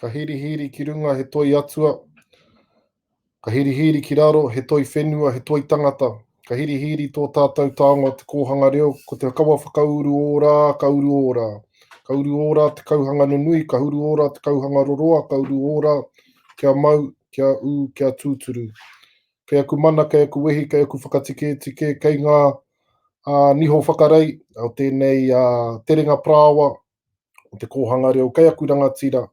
Ka hīrihīri ki runga he toi atua, ka hīrihīri ki raro he toi whenua, he toi tangata. Ka hīrihīri tō tātou taonga o te kōhanga reo, ko te kawa whakauru ō rā, ka uru ō rā. Ka uru ō rā te kauhanga nunui, ka uru ō rā te kauhanga roroa, ka uru ō rā, kia mau, kia ū, kia tūturu. Kei aku mana, kei aku wehi, kei aku whakatiketike, kei ngā niho whakarei o tēnei terenga parāoa, o te kōhanga reo, kei aku rangatira,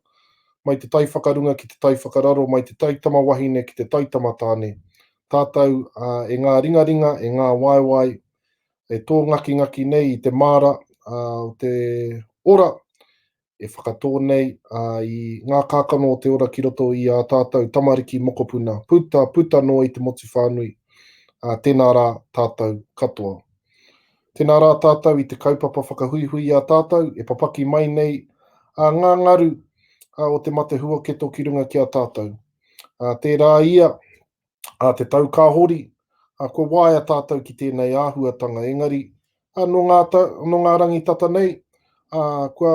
mai te tai whakarunga ki te tai whakararo, mai te tai tamawahine ki te tai tamatāne, tātou e ngā ringaringa, e ngā waewae, e tōngakingaki nei i te māra o te ora, e whakatō nei i ngā kākano o te ora ki roto i ā tātou tamariki mokopuna, puta, puta noa i te motu whānui, tēnā rā tātou katoa. Tēnā rā tātou i te kaupapa whakahuihui i a tātou e papaki mai nei a ngā ngaru o te mate huaketo ki runga ki a tātou. Tērā ia, a te tau ka hori, kua waea tātou ki tēnei āhuatanga, engari nō ngā, nō ngā rangi tata nei, kua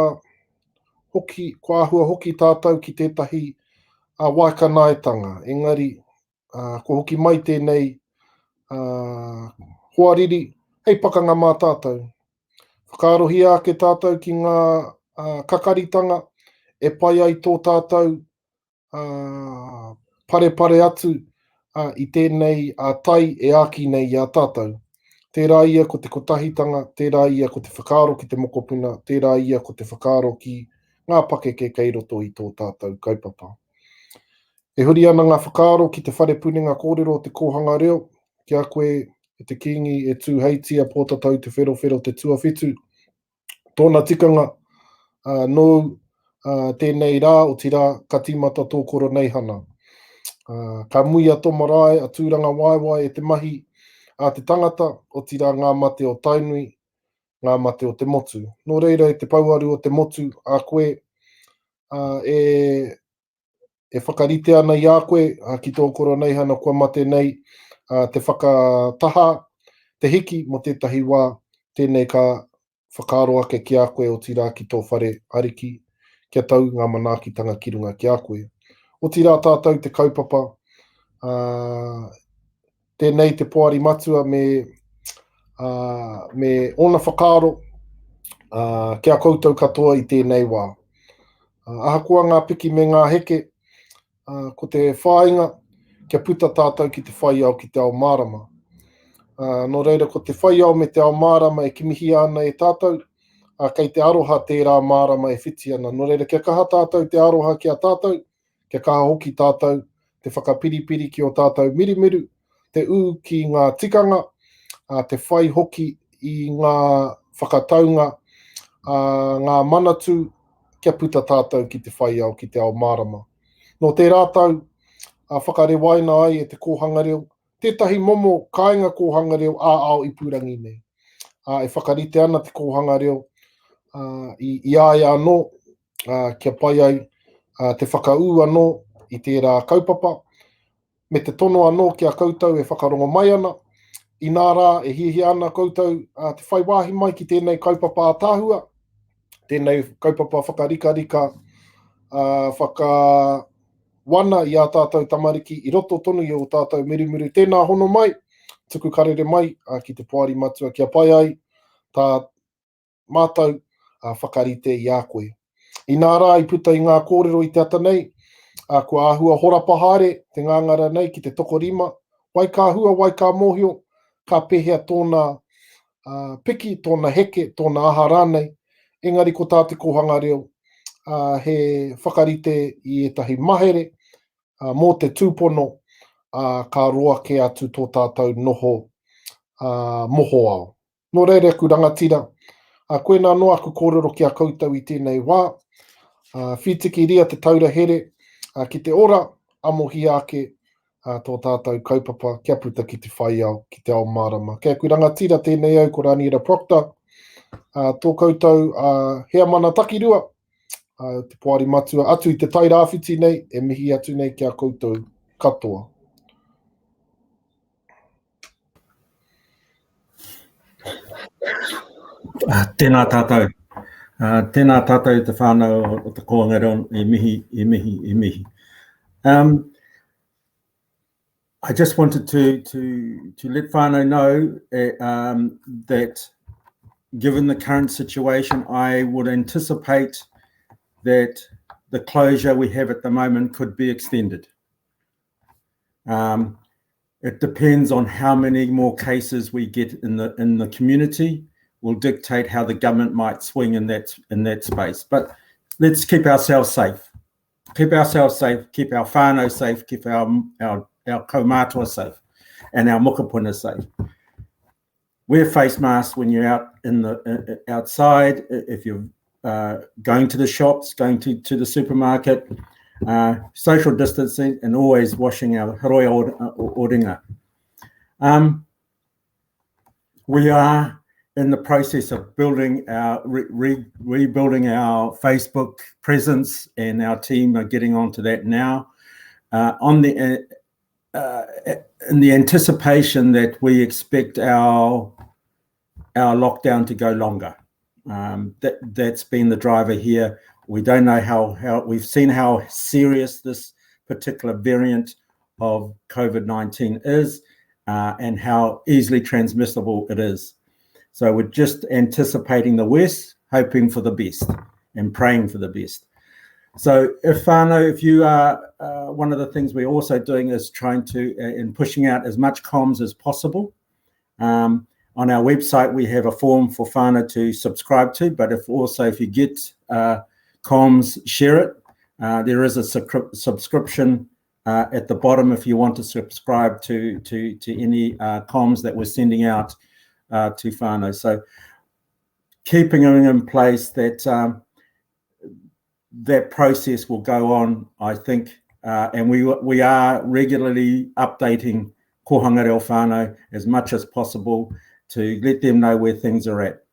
hoki, kua āhua hoki tātou ki tētahi waekanaetanga, engari kua hoki mai tēnei hoariri hei pakanga mā tātou. Whakaarohia ake tātou ki ngā kakaritanga e pai ai tō tātou parepare atu i tēnei tai e āki nei i a tātou. Tērā ia ko te kotahitanga, tērā ia ko te whakaaro ki te mokopuna, tērā ia ko te whakaaro ki ngā pakeke kei roto i tō tātou kaupapa. E huri ana ngā whakaaro ki te whare punenga kōrero o te kōhanga reo, ki a koe e te Kīngi e Tūheitia Pōtatau Te Wherowhero Te Tuawhitu. Tōna tikanga, nōu tēnei rā, otirā, ka tīmata tō koroneihana. Ka muia tō marae a Tūrangawaewae e te mahi a te tangata, otirā ngā mate o Tainui, ngā mate o te motu. Nō reira e te pouaru o te motu a koe, e e whakarite ana i a koe ki tō koroneihana kua mate nei te whakataha, te hiki mō tētahi wā, tēnei ka whakaaro ake ki a koe otirā ki tō whare ariki, kia tau ngā manaakitanga ki runga ki a koe. Otirā tātou te kaupapa, ā, tēnei te poari matua me, ā, me ōna whakaaro, ā, ki a koutou katoa i tēnei wā. Ahakoa ngā piki me ngā heke, ko te whāinga kia puta tātou ki te whaiao ki te ao mārama. Nō reira, ko te whaiao me te ao mārama e kimihia ana e tātou, kei te aroha tērā mārama e whiti ana. Nō reira, kia kaha tātou te aroha ki a tātou, kia kaha hoki tātou te whakapiripiri ki ō tātou mirumiru, te ū ki ngā tikanga, te whai hoki i ngā whakataunga a ngā manatū kia puta tātou ki te whai ao, ki te ao mārama. Nō tērā tau, whakarewaina ai e te kōhanga reo tētahi momo kāinga kōhanga reo ā-ao ipurangi nei. E whakarite ana te kōhanga reo i, i a ia anō kia pai ai te whakaū anō i tērā kaupapa, me te tono anō ki a koutou e whakarongo mai ana, inā rā e hiahia ana koutou te whai wāhi mai ki tēnei kaupapa ātaahua, tēnei kaupapa whakarikarika, whakawana i ā tātou tamariki i roto tonu i ō tātou mirimuru. Tēnā hono mai, tuku karere mai ki te poari matua kia pai ai tā mātou whakarite i a koe. Inā rā i puta i ngā kōrero i te ata nei, kua āhua horapa haere te ngāngara nei ki te tokorima, wai ka hua, wai ka mōhio, ka pēhea tōna piki, tōna heke, tōna aha rānei, engari ko tā te kōhanga reo, he whakarite i ētahi mahere mō te tūpono, ka roa kē atu tō tātou noho mohoao. Nō reira aku rangatira, ā, koinā noa aku kōrero ki a koutou i tēnei wā. Ā, whītikiria te taura here, ā, ki te ora, amohia ake, ā, tō tātou kaupapa kia puta ki te whaiao, ki te ao mārama. Kei aku rangatira tēnei au ko Raniera Proctor, ā, tō koutou, ā, heamana takirua, ā, te poari matua atu i te Tairāwhiti nei, e mihi atu nei ki a koutou katoa. Tēnā tātou. Uh, tēnā tātou te whānau o te kōhanga reo e mihi, e mihi, e mihi. Um, I just wanted to, to, to let whānau know uh, um, that given the current situation, I would anticipate that the closure we have at the moment could be extended. Um, it depends on how many more cases we get in the in the community will dictate how the government might swing in that in that space. But let's keep ourselves safe. Keep ourselves safe, keep our whānau safe, keep our our our kaumātua safe and our mokopuna safe. Wear face masks when you're out in the uh, uh outside, if you're uh, going to the shops, going to, to the supermarket, uh, social distancing, and always washing our horoi oringa. Um, we are in the process of building our re, re, rebuilding our Facebook presence, and our team are getting onto that now. Uh, on the uh, uh, in the anticipation that we expect our our lockdown to go longer. Um, that that's been the driver here. We don't know how how we've seen how serious this particular variant of COVID-19 is uh, and how easily transmissible it is. So we're just anticipating the worst, hoping for the best, and praying for the best. So, if whānau, if you are, uh, one of the things we're also doing is trying to, uh, in pushing out as much comms as possible. Um, on our website, we have a form for whānau to subscribe to, but if also if you get uh, comms, share it. Uh, there is a subscription uh, at the bottom if you want to subscribe to to to any uh, comms that we're sending out uh, to whānau. So keeping in place that um, that process will go on, I think, uh, and we we are regularly updating Kōhanga Reo whānau as much as possible to let them know where things are at.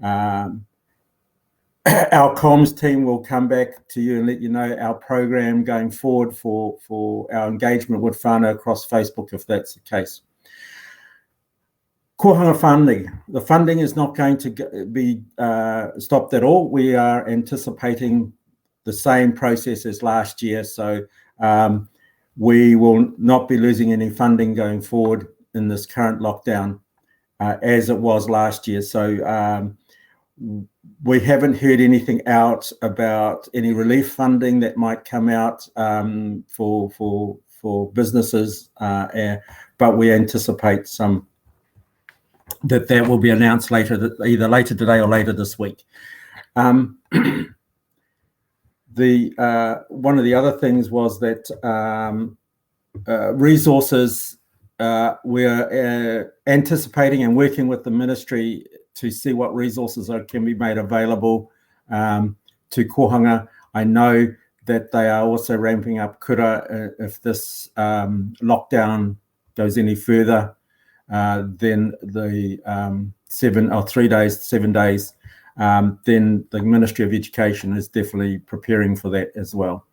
Um, our comms team will come back to you and let you know our program going forward for, for our engagement with whānau across Facebook if that's the case. Kōhanga funding. The funding is not going to be uh, stopped at all. We are anticipating the same process as last year, so um, we will not be losing any funding going forward in this current lockdown uh, as it was last year. So um, we haven't heard anything out about any relief funding that might come out um, for for for businesses, uh, eh, but we anticipate some that that will be announced later, either later today or later this week. Um, the uh, one of the other things was that um, uh, resources uh, we're uh, anticipating and working with the ministry to see what resources are, can be made available um, to kōhanga. I know that they are also ramping up kura uh, if this um, lockdown goes any further uh, than the um, seven or three days, seven days, um, then the Ministry of Education is definitely preparing for that as well.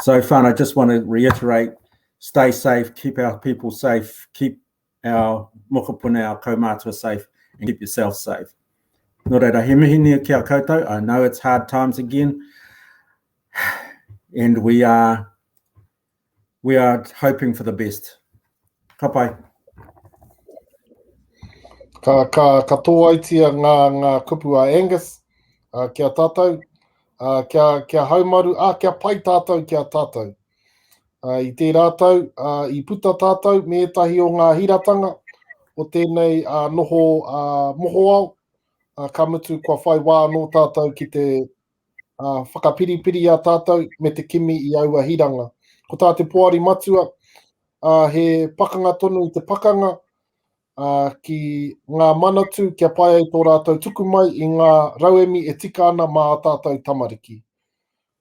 So, Fun, I just want to reiterate stay safe, keep our people safe, keep our mokopuna, our kaumātua safe, and keep yourself safe. Nō reira, he mihi nei ki a koutou. I know it's hard times again, and we are we are hoping for the best. Ka pai. Ka, ka, ka tōaitia ngā, ngā kupu a Angus uh, ki a tātou, uh, kia, kia haumaru, ah, kia pai tātou ki a tātou. Uh, I tērā tau, uh, i puta tātou me ētahi o ngā hiratanga o tēnei uh, noho uh, mohoao, uh, ka mutu kua whai wā anō tātou ki te uh, whakapiripiri i a tātou me te kimi i aua hiranga. Ko tā te poari matua, uh, he pakanga tonu i te pakanga uh, ki ngā manatū kia pai ai tō rātou tuku mai i ngā rauemi e tika ana mā ā tātou tamariki.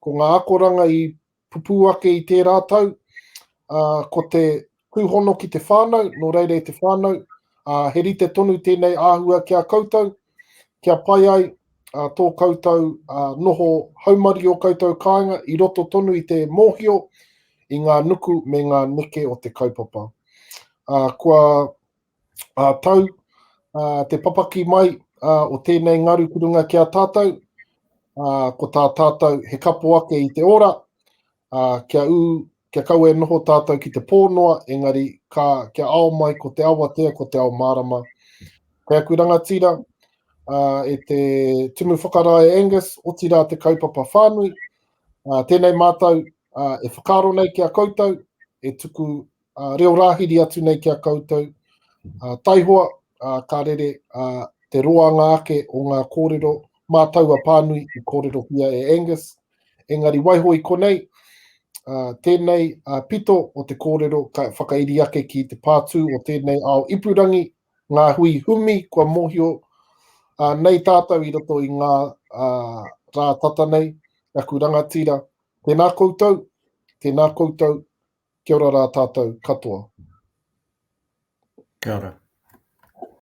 Ko ngā akoranga i pupū ake i tērā tau, ā, ko te tūhono ki te whānau, nō reira e te whānau, ā, he rite tonu tēnei āhua ki a koutou, kia pai ai ā, tō koutou ā, noho haumaru i ō koutou kāinga i roto tonu i te mōhio i ngā nuku me ngā neke o te kaupapa. Ā, kua ā, tau ā, te papaki mai ā, o tēnei ngaru ki runga ki a tātou. Ā, ko tā tātou he kapo ake i te ora, ā, kia ū, kia kaua e noho tātou ki te pō noa, engari ka, kia ao mai ko te awatea, ko te ao mārama. Kei aku rangatira, ā, e te Tumu Whakarae Angus, otirā te kaupapa whānui, ā, tēnei mātou, ā, e whakaaro nei ki a koutou, e tuku ā, reo rāhiri atu nei ki a koutou, ā, taihoa, ā, ka rere ā, te roanga ake o ngā kōrero mā taua pānui i kōrerohia e Angus. Engari waiho i konei, ā, tēnei ā, pito o te kōrero ka whakairi ake ki te pātū o tēnei ao ipurangi, ngā hui humi kua mōhio ā, nei tātou i roto i ngā ā, rā tata nei, aku rangatira. Tēnā koutou, tēnā koutou, Kia ora rā tātou katoa. Kia ora.